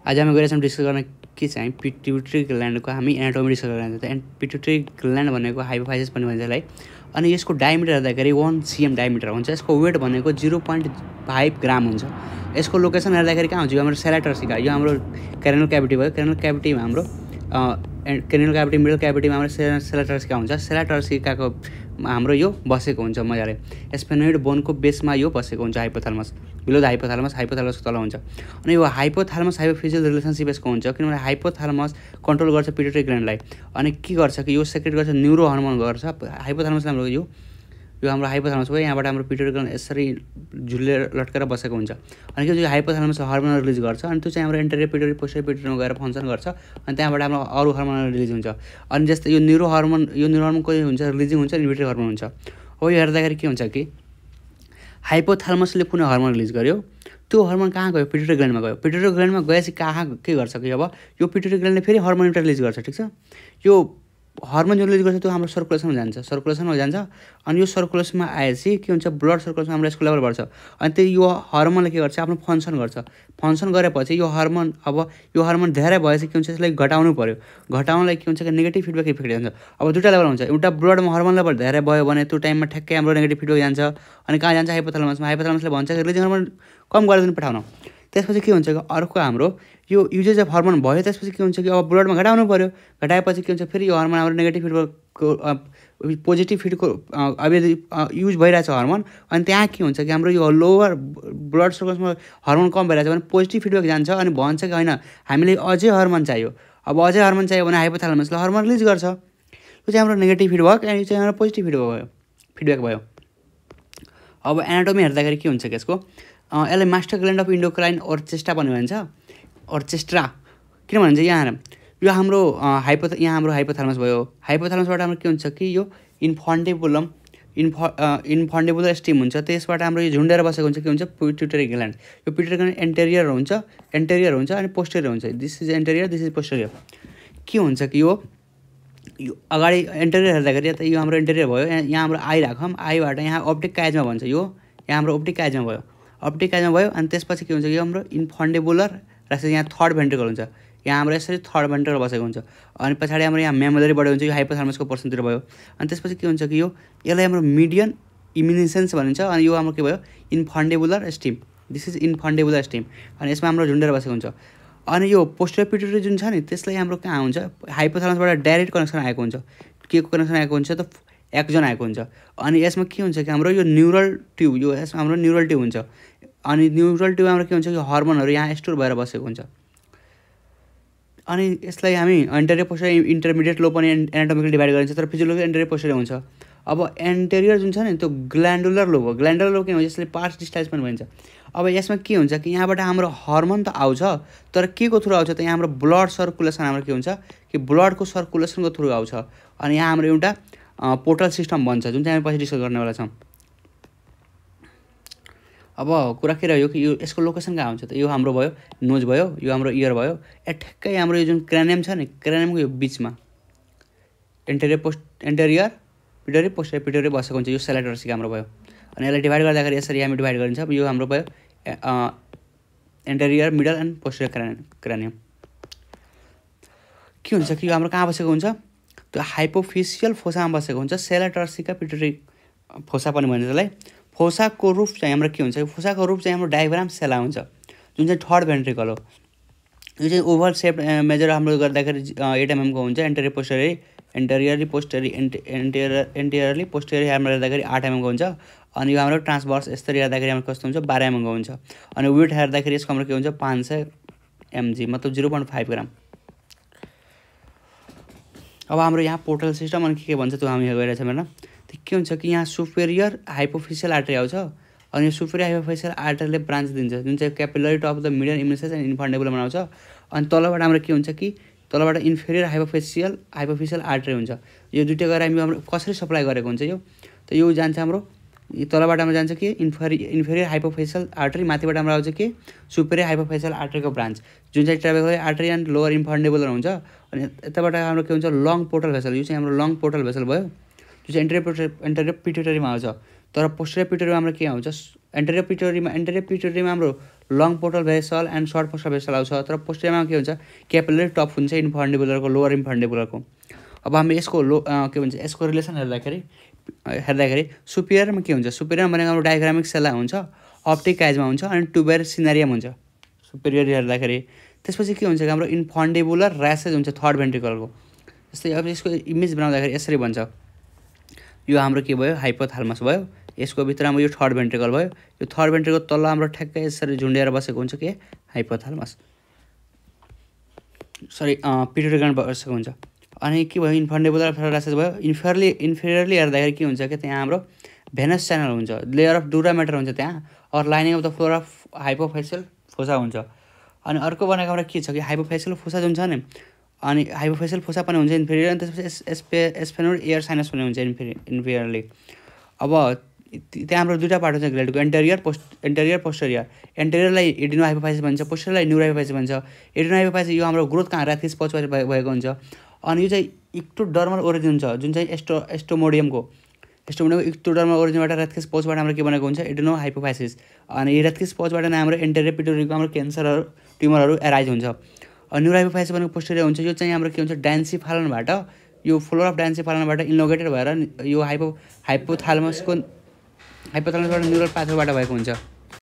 आज हामी गइरहेछौँ डिस्कस गर्न के चाहिँ पिट्युटरी ग्ल्यान्डको हामी एनाटोमी डिस्कस गर्न जान्छ। पिट्युटरी ग्ल्यान्ड भनेको हाइपोफाइसिस पनि भन्छ यसलाई। अनि यसको डायमिटर हेर्दाखेरि 1 cm डायमिटर हुन्छ। यसको वेट भनेको 0.5 ग्राम हुन्छ। यसको लोकेसन हेर्दाखेरि कहाँ हुन्छ? यो हाम्रो सेलाटर्सिका, यो हाम्रो क्रेनियल क्याभिटी भयो। क्रेनियल क्याभिटीमा हाम्रो क्रेनियल क्याभिटी, मिडल क्याभिटीमा हाम्रो सेलाटर्सिका हुन्छ। सेलाटर्सिकाको हाम्रो यो बसेको हुन्छ मजाले। स्फेनोइड बोनको बेसमा यो बसेको हुन्छ हाइपोथालमस, बिलो द हाइपोथालमसको तल हुन्छ। अनि यो हाइपोथालमस हाइपोफिजियल रिलेसनसिप यसको हुन्छ, किनभने हाइपोथालमस कन्ट्रोल गर्छ पिट्युटरी ग्ल्यान्डलाई। अनि के गर्छ कि यो सेक्रेट गर्छ न्युरो हर्मोन गर्छ। हाइपोथालमसले हाम्रो यो हाम्रो हाइपोथालमस भयो, यहाँबाट हाम्रो पिट्युटरी ग्ल्यान्ड यसरी झुलेर लट्केर बसेको हुन्छ। अनि के हुन्छ, हाइपोथालमस हर्मोन रिलिज गर्छ। अनि त्यो चाहिँ हाम्रो एन्टेरियर पिट्युटरी पोस्टेरियर पिट्युटरीमा गएर फङ्सन गर्छ। अनि त्यहाँबाट हाम्रो अरू हर्मोन रिलिज हुन्छ। अनि जस्तै यो न्युरो हर्मोन कहिले हुन्छ? रिलिजिङ हुन्छ, इन्हिबिटरी हर्मोन हुन्छ। हो, यो हेर्दाखेरि के हुन्छ कि हाइपोथालमसले कुनै हर्मोन रिलिज गर्यो, त्यो हर्मोन कहाँ गयो? पिट्युटरी ग्ल्यान्डमा गयो। पिट्युटरी ग्ल्यान्डमा गएपछि कहाँ के गर्छ कि अब यो पिट्युटरी ग्ल्यान्डले फेरि हर्मोन एउटा रिलिज गर्छ, ठिक छ। यो हर्मोन जो रिलिज गर्छ त्यो हाम्रो सर्कुलेसनमा जान्छ। अनि यो सर्कुलेसनमा आएपछि के हुन्छ? ब्लड सर्कुलेसनमा हाम्रो यसको लेभल बढ्छ। अनि त्यो यो हर्मोनले के गर्छ? आफ्नो फङ्सन गर्छ। फङ्सन गरेपछि यो हर्मोन धेरै भएपछि के हुन्छ? यसलाई घटाउनु पऱ्यो। घटाउनलाई के हुन्छ कि नेगेटिभ फिडब्याक इफेक्ट जान्छ। अब दुईवटा लेभल हुन्छ। एउटा ब्लडमा हर्मोन लेभल धेरै भयो भने त्यो टाइममा ठ्याक्कै हाम्रो नेगेटिभ फिडब्याक जान्छ। अनि कहाँ जान्छ? हाइपोथालमसमा। हाइपोथालमसले भन्छ कि रिलिजिङ हर्मोन कम गरिदिनु पठाउन। त्यसपछि के हुन्छ कि अर्को हाम्रो यो युजेज अफ हर्मोन भयो। त्यसपछि के हुन्छ कि अब ब्लडमा घटाउनु पऱ्यो। घटाएपछि के हुन्छ? फेरि यो हर्मोन हाम्रो नेगेटिभ फिडको पोजिटिभ फिडको अब युज भइरहेछ हर्मोन। अनि त्यहाँ के हुन्छ कि हाम्रो यो लोवर ब्लड सर्कुलेसनमा हर्मोन कम भइरहेछ भने पोजिटिभ फिडब्याक जान्छ। अनि भन्छ कि होइन, हामीले अझै हर्मोन चाहियो। अब अझै हर्मोन चाहियो भने हाइपोथालमसले हर्मोन रिलिज गर्छ। यो चाहिँ हाम्रो नेगेटिभ फिडब्याक, अनि यो चाहिँ हाम्रो पोजिटिभ फिडब्याक भयो। अब एनाटोमी हेर्दाखेरि के हुन्छ कि यसको यसलाई मास्टर ग्ल्यान्ड अफ इन्डोक्राइन अर्चेस्ट्रा पनि भन्छ, अर्चेस्ट्रा। किन भन्छ? यहाँ हाम्रो हाइपोथालमस भयो। हाइपोथालमसबाट हाम्रो के हुन्छ कि यो इन्फन्डेबुलर स्टिम हुन्छ। त्यसबाट हाम्रो यो झुन्डेर बसेको हुन्छ। के हुन्छ? Pituitary gland. यो पिट्युटरी ग्ल्यान्ड एन्टेरियर हुन्छ अनि पोस्टेरियर हुन्छ। This is interior, this is posterior. के हुन्छ कि यो अगाडि एन्टेरियर हेर्दाखेरि त यो हाम्रो एन्टेरियर भयो। यहाँ हाम्रो आई राखौँ, आईबाट यहाँ अप्टिक काइजमा भन्छ। यो यहाँ हाम्रो अप्टिक काइजमा भयो। अनि त्यसपछि के हुन्छ? यो हाम्रो इन्फन्डेबुलर र यहाँ थर्ड भेन्ट्रिकल हुन्छ। यहाँ हाम्रो यसरी थर्ड भेन्ट्रिकल बसेको हुन्छ। अनि पछाडि हाम्रो यहाँ मेमोरी बढेको हुन्छ। यो हाइपोथालमसको पर्सनतिर भयो। अनि त्यसपछि के हुन्छ कि यसलाई हाम्रो मिडियन इम्युनिसेन्स भनिन्छ। अनि यो हाम्रो के भयो? Infundibular stem. This is infundibular stem. अनि यसमा हाम्रो झुन्डेर बसेको हुन्छ। अनि यो पोस्टेरियर पिट्युटरी जुन छ नि, त्यसलाई हाम्रो कहाँ हुन्छ? हाइपोथालमसबाट डाइरेक्ट कनेक्सन आएको हुन्छ। के को कनेक्सन आएको हुन्छ त? एक्जन आएको हुन्छ। अनि यसमा के हुन्छ कि हाम्रो यो न्युरल ट्युब, यो यसमा हाम्रो न्युरल ट्युब हुन्छ। अनि न्युरल ट्युब हाम्रो के हुन्छ कि हर्मोनहरू यहाँ स्टोर भएर बसेको हुन्छ। अनि यसलाई हामी एन्टेरियर पोस्टेरियर इन्टरमिडिएट लो पनि एनाटोमिकली डिभाइड गरिन्छ, तर फिजियोलोजिकल एन्टेरियर पोस्टेरियर हुन्छ। अब एन्टेरियर जुन छ नि त्यो ग्ल्यान्डुलर लोब हो। ग्ल्यान्डुलर लोब के हुन्छ? यसले पार्स डिस्चार्ज पनि भनिन्छ। अब यसमा के हुन्छ कि यहाँबाट हाम्रो हर्मोन त आउँछ, तर के को थ्रु आउँछ त? यहाँ हाम्रो ब्लड सर्कुलेसन हाम्रो के हुन्छ कि ब्लडको सर्कुलेसनको थ्रु आउँछ। अनि यहाँ हाम्रो एउटा पोर्टल सिस्टम बन्छ, जुन चाहिँ हामी पछि डिस्कस गर्नेवाला छौँ। अब कुरा के रह्यो कि यो यसको लोकेसन कहाँ हुन्छ त? यो हाम्रो भयो नोज भयो, यो हाम्रो इयर भयो। ठ्याक्कै हाम्रो यो जुन क्रेनियम छ नि, क्रेनियमको यो बिचमा एन्टेरियर पिट्युटरी पोस्टेरियर पिट्युटरी बसेको हुन्छ। यो सेलाटर्सिका हाम्रो भयो। अनि यसलाई डिभाइड गर्दाखेरि यसरी हामी डिभाइड गरिन्छ। यो हाम्रो भयो interior, middle and posterior cranium. के हुन्छ कि यो हाम्रो कहाँ बसेको हुन्छ? त्यो हाइपोफिसियल फोसामा बसेको हुन्छ। सेलाटर्सिका पिट्युटरी फोसा पनि भन्छ त्यसलाई। फोसाको रुफ चाहिँ हाम्रो के हुन्छ? फोसाको रुफ चाहिँ हाम्रो डायग्राम सेला हुन्छ, जुन चाहिँ थर्ड भेन्ट्रिकल हो। यो चाहिँ ओभल सेप मेजर हाम्रो गर्दाखेरि 8 mm को हुन्छ। एन्टेरियरली पोस्टेरियर हाम्रो हेर्दाखेरि 8 mm को हुन्छ। अनि यो हाम्रो ट्रान्सभर्स यसरी हेर्दाखेरि हाम्रो कस्तो हुन्छ? 12 mm को हुन्छ। अनि वेट हेर्दाखेरि यसको हाम्रो के हुन्छ? 500 mg, मतलब 0.5 ग्राम। अब हाम्रो यहाँ पोर्टल सिस्टम अनि के भन्छ त्यो हामी यहाँ गइरहेछौँ हेर्न। त्यो के हुन्छ कि यहाँ सुपेरियर हाइपोफिसियल आर्टरी आउँछ। अनि यो सुपेरियर हाइपोफिसियल आर्टरीले ब्रान्च दिन्छ, जुन चाहिँ capillary top the median eminence and infundibulum बनाउँछ। अनि तलबाट हाम्रो के हुन्छ कि तलबाट इन्फेरियर हाइपोफिसियल आर्टरी हुन्छ। यो दुइटा गएर हामी हाम्रो कसरी सप्लाई गरेको हुन्छ? यो त यो जान्छ हाम्रो तलबाट हाम्रो जान्छ कि इन्फेरियर हाइपोफिसियल आर्टरी, माथिबाट हाम्रो आउँछ कि सुपेरियर हाइपोफिसियल आर्टरीको ब्रान्च, जुन चाहिँ ट्राभेल आर्टरी एन्ड लोवर इन्फन्डेबुलर हुन्छ। अनि यताबाट हाम्रो के हुन्छ? Long portal vessel. यो चाहिँ हाम्रो लङ पोर्टल भेसल भयो, जो चाहिँ एन्टेरियर पिट्युटरीमा आउँछ। तर पोस्टेरियर पिट्युटरीमा हाम्रो के आउँछ? एन्टेरियर पिट्युटरीमा हाम्रो long portal vessel and short postal vessel आउँछ। तर पोस्टेरियरमा के हुन्छ, क्यापिलरी टप हुन्छ इन्फन्डिबुलरको, लोवर इन्फन्डिबुलरको। अब हामी यसको के भन्छ यसको रिलेसन हेर्दाखेरि सुपिरियरमा के हुन्छ, सुपिरियरमा भनेको हाम्रो डायग्रामिक सेला हुन्छ, अप्टिक काइजमा हुन्छ अनि ट्युबर सिनेरियम हुन्छ सुपिरियर हेर्दाखेरि। त्यसपछि के हुन्छ कि हाम्रो इन्फन्डिबुलर र्यासेज हुन्छ थर्ड भेन्ट्रिकलको। जस्तै अब यसको इमेज बनाउँदाखेरि यसरी भन्छ, यो हाम्रो के भयो हाइपोथालमस भयो, यसको भित्रमा यो थर्ड भेन्ट्रिकल भयो, यो थर्ड भेन्ट्रिकल तल हाम्रो ठ्याक्कै यसरी झुन्डिएर बसेको हुन्छ के हाइपोथालमस, सरी पिट्युटरी ग्ल्यान्ड बसेको हुन्छ। अनि के भयो इन्फन्डिबुलर र्यासेज भयो। इन्फेरियरली हेर्दाखेरि के हुन्छ कि त्यहाँ हाम्रो भेनस च्यानल हुन्छ, लेयर अफ डुरा म्याटर हुन्छ त्यहाँ, or lining of the floor of hypophyseal fossa हुन्छ। अनि अर्को भनेको हाम्रो के छ कि हाइपोफेसियल फोसा जुन छ नि, अनि हाइपोफेसियल फोसा पनि हुन्छ इन्फेरियर, अनि त्यसपछि एस्फेनोइड एयर साइनस पनि हुन्छ इन्फेरियरली। अब त्यहाँ हाम्रो दुईवटा पार्ट हुन्छ ग्ल्यान्डको, एन्टेरियर पोस्टेरियर। एन्टेरियरलाई एडिनो हाइपोफाइसिस भन्छ, पोस्टेरियरलाई न्युरो हाइपोफाइसिस भन्छ। एडिनो हाइपोफाइसिस यो हाम्रो ग्रोथ कहाँ राथिस पछाडि भएको हुन्छ। अनि यो चाहिँ इक्टोडर्मल ओरिजिन छ जुन चाहिँ एस्टोमोडियमको इक्टोडर्मल ओरिजिनबाट राथिस पछबाट हाम्रो के बनेको हुन्छ एडिनो हाइपोफाइसिस। अनि राथिस पछबाट नै हाम्रो एन्टेरियर पिट्युटरीको हाम्रो क्यान्सरहरू ट्युमरहरू एराइज हुन्छ। अनि न्युरो हाइपोफाइसिस भनेको पोस्टेरियर हुन्छ, यो चाहिँ हाम्रो के हुन्छ डान्सिफालनबाट, यो फ्लोर अफ डान्सिफालनबाट इन्लोगेटेड भएर यो हाइपोथालमसबाट न्युरल पाथवेबाट भएको हुन्छ।